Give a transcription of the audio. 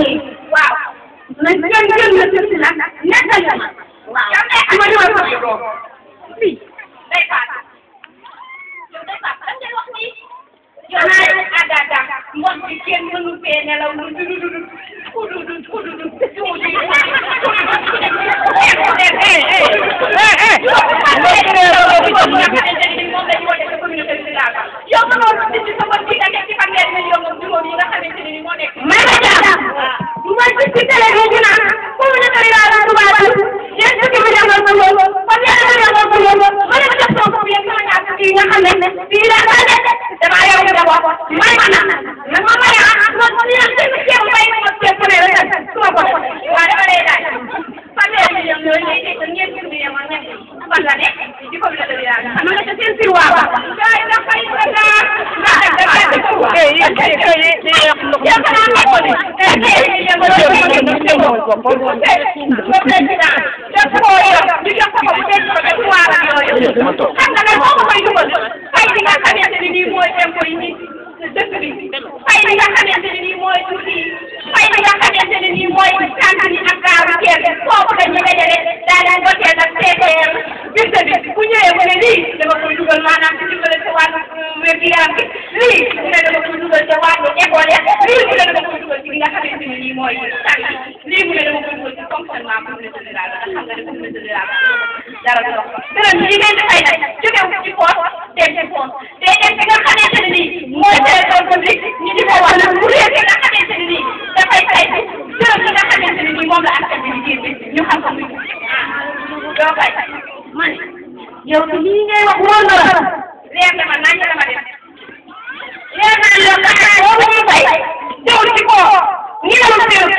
nii waaw nañ gën na ci nag nekkal na ma waaw yow ma ñëwal ko doom fii day faat yow day faat lan ngay wax nii yow naa adada mbon bi kenn mënu fee nelaw lu yow mënoo ci sama bi da ci fanweeri million moom juróom yi nga xamante ni moo nekk ma ci télé bi ñu naan communauté rurale Touba yéen ci bi demal ko loolu kon yéen a demal ko loolu ma ne def sama bopp yéen sama ñaar fii nga xam ne fii la ka def dama yow nga wax may ma na nag ma may non ni am ci ceeb bay ma ceeb ne rek suma ko wa dama lay laaj fanweeri million yooyu lay def ñeent ci million ma ñeent fan la ne ci communauté rurale ma nga seen fi wa day da fay yow li ngay wax woon na la leer na ma nañ la ma def leer na la ka ko ñu fay teewul ci ko ni la ma teewul